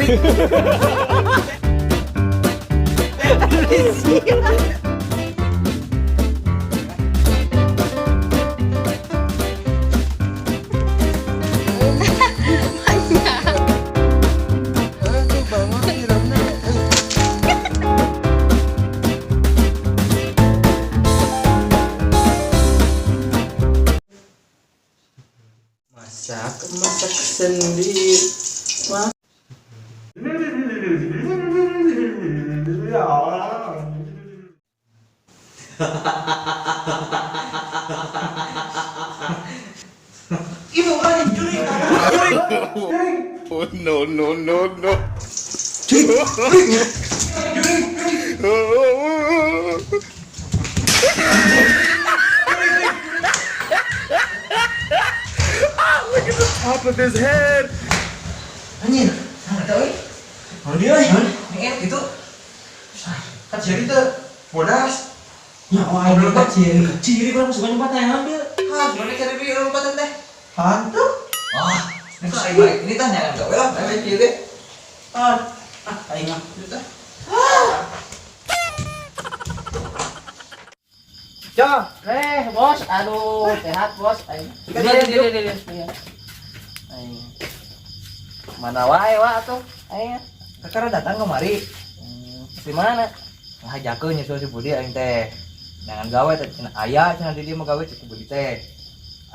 Jurik. Aduh, bangun sireumna. Masak, masak sendiri. Mas. Ibu mana jurik? Jurik. Jurik. Oh, no, no, no, no. Jurik. Jurik. Jurik. Jurik. Look at the top of his head. Anjir, salah tau euy. Oh dia euy. Ngeet gitu. Kan ciri teh bodas. Ya, oh, aing ka ciri. Ciri kurang suka nyempat yang ambil. Hah, gimana cari duit lompatan teh? Hantu. Wah, ini tuh aing balik ini tah nyangan gawe lah, aing kieu teh. Ah, ah, aing mah. Itu tah. Jo, bos, aduh, sehat bos. Aing. Dia, dia, dia, dia. Aing. Mana wae wa atuh? Aing. Kakak datang kemari. Di mana? Nah, jakeun nyusul si Budi aing teh. Jangan gawe teh cenah aya cenah di dieu mah gawe cek Budi teh.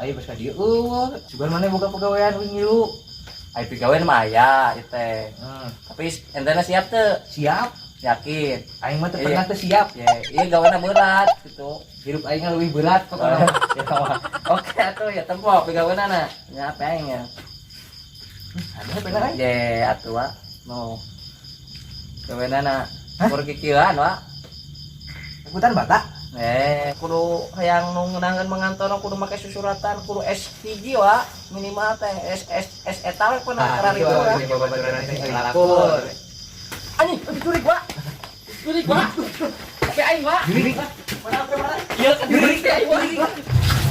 Ayo bos ka dieu eueuh, sugan maneh boga pagawean euy ngilu. Ai pigawean mah aya ieu teh. Tapi entena siap teu? Siap. Yakin. Aing mah teu Iya. pernah teu siap. Ya, iya gaweana berat gitu. Hidup aing mah leuwih berat pokoknya. Ya, oke atuh ya tempo pigaweanana. Nya apa aing ya? Ada bener aing. Ye atuh wa. No. Gaweanana kur kikieuan wa. Ikutan bata. Kudu hayang nu ngeunangeun mengantono kudu make susuratan kudu S3 wa minimal teh S S S eta we pernah Ah, karar itu wa. Lakur. Anjing, jurik wa. Jurik wa. Tapi aing wa. Jurik. Mana apa mana? Iya kan jurik teh aing wa.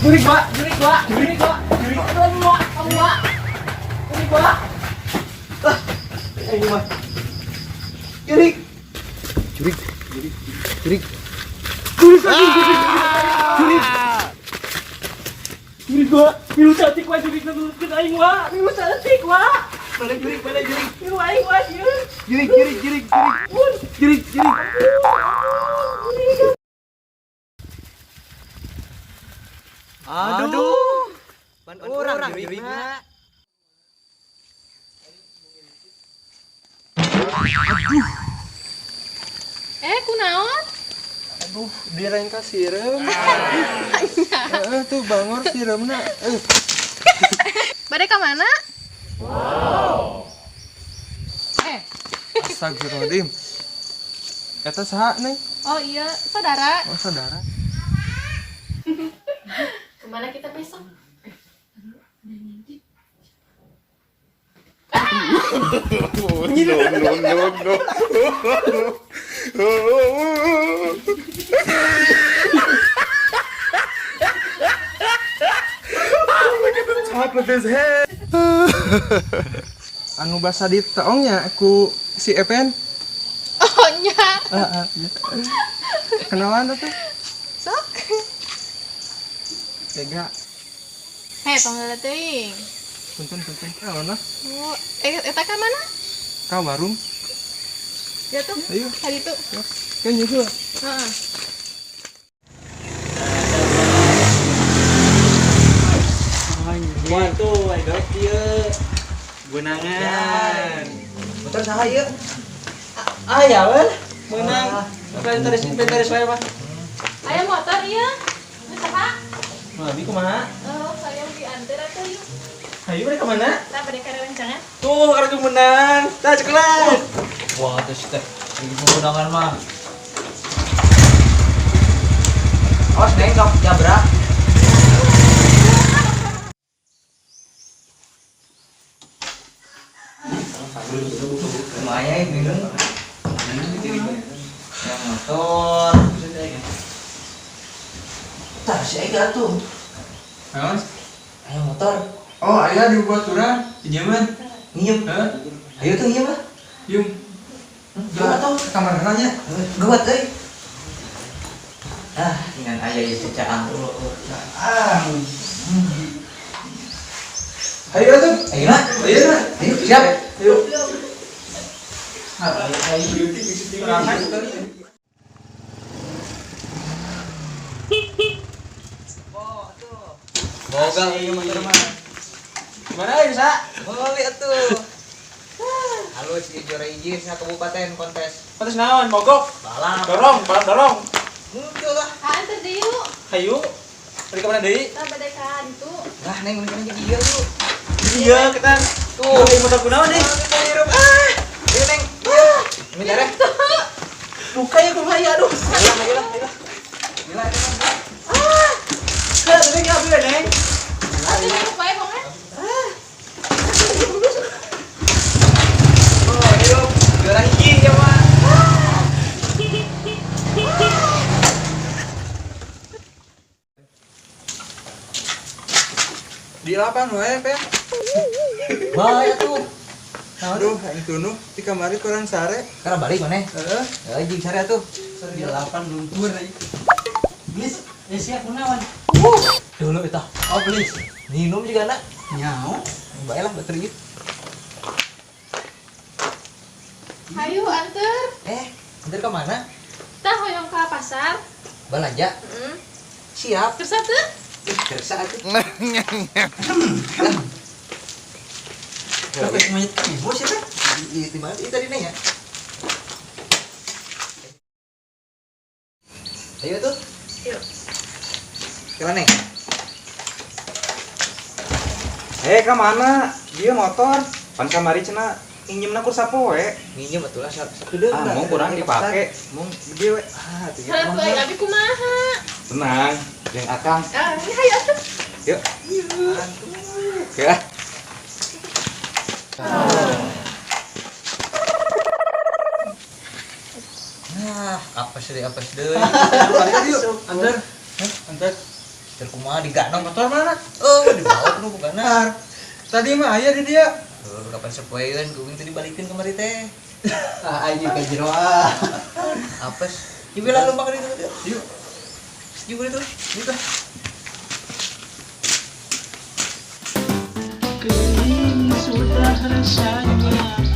Jurik wa, jurik wa, jurik wa. Jurik wa, kamu wa. Jurik wa. Aing mah. Jurik. Jurik. Jurik. Jurik. Jurik. Jurik wa. Milu cantik wa jurik nutupkeun aing wa. Milu cantik wa. Mana jurik, mana jurik. Milu aing wa sieun. Jurik, jurik, jurik, jurik. Jurik, jurik. Aduh. Pan urang jurikna. Eh, kunaon? Aduh, direngka sireum. Heeh, tuh bangor sireumna. Bade ka mana? Wow. Eh, Astagfirullahaladzim. Eta saha, Neng? oh iya, saudara. Oh, saudara. Kemana kita besok? Oh, no, no, no, no. Look at the top of his head. Anu basa diteong nya ku si Epen. Oh, nya. Kenalan tuh. Sok. Tega. Hei, panggil teuing. Punten punten. Naon lah? Oh, eh, eta ka mana? Ka warung. Ya tuh. Ayo. Tadi tuh. Kan nyusul. Heeh. Wah tuh, aing gawe kieu. Beunangan. Motor saha ieu? Ah ya weh, meunang. Inventaris inventaris wae mah. Aya motor ieu. Ini saha? Mah abi kumaha? Oh, saya diantar atuh yuk. Ayo mereka mana? Kita bade ka rencangan. Tuh, karena menang. Tah cekelan. Wah, terus teh. Lagi pemenangan mah. Awas neng, kau jabrak. Lumayan minum. Yang motor. Tah si Ega tuh. Mas? Ayo motor. Oh, ayah di baturan, pinjaman. Nginjem. Hah? Ayo tuh nginjem lah. Yung. Gawat tuh Ke kamar nanya. Gawat euy. Ah, ngan aya ieu caang. Ah. Ayo atuh. Ayo lah. Ayo lah. Ayo, siap. Ayo. Boga ieu motor mah. Gimana ya, Sa? Meuli atuh. Halus ieu juara hiji sa kabupaten kontes Kontes naon? Mogok. balap. Dorong, balap dorong. Muncul lah. Ah, anter deui yuk. Hayu. Balik ke mana deui? Tah bade ka ditu. Lah neng mun kana ieu yuk. Iya, kita Tuh. tuh motor kunaon nih? Ah. Ayo neng. Minta deh. Buka ya kumaha ya, aduh. Ayo lah, ayo lah, ayo lah. Gila itu kan. Heh, tapi nggak boleh, Neng. Atuh neng bae kongan. Oh, ayo. Juara hiji ya mah. Di lapan wae, Pe. Bae atuh. Nah, Aduh, aing tunduh di kamari kurang sare. Karena balik mana? Heeh. Ya, jeung sare atuh. Di lapan luntur aja. Please, eh siap kunaon? Dulu eta. Oh, please. Minum juga nak. Nyao. Bae lah baterai. Hayu anter. Eh, antar ke mana? Tah hoyong ka pasar. Belanja. Heeh. Siap. Kersa teu? Kersa atuh. Tapi mayat ibu sih, Pe. Di mana sih tadi neng ya? Ayo tuh. Yuk. Kemana neng? Eh, ka mana? Dia motor. Pan kamari cenah injemna kur sapoe. Minjem atuh lah sakedeung. Ah, mau kurang dipake. Mung gede we. Ah, tuh ya. Salah tuh ai abi kumaha? Tenang, jeung Akang. Ah, ini hayu atuh. Yuk. Ya. Nah, apa sih apa sih deui? Yuk, antar. Antar. Cer kumaha diganong Motor mana? Oh, dibawa kudu bugana. Tadi mah aya di dia. Tuh, kapan sepoeun kuing tadi balikeun kamari teh. Ah, aing ka jero ah. Apes. Ieu lah lomba ka ditu. Yuk. Yuk itu. Yuk lah. Kering sudah rasanya.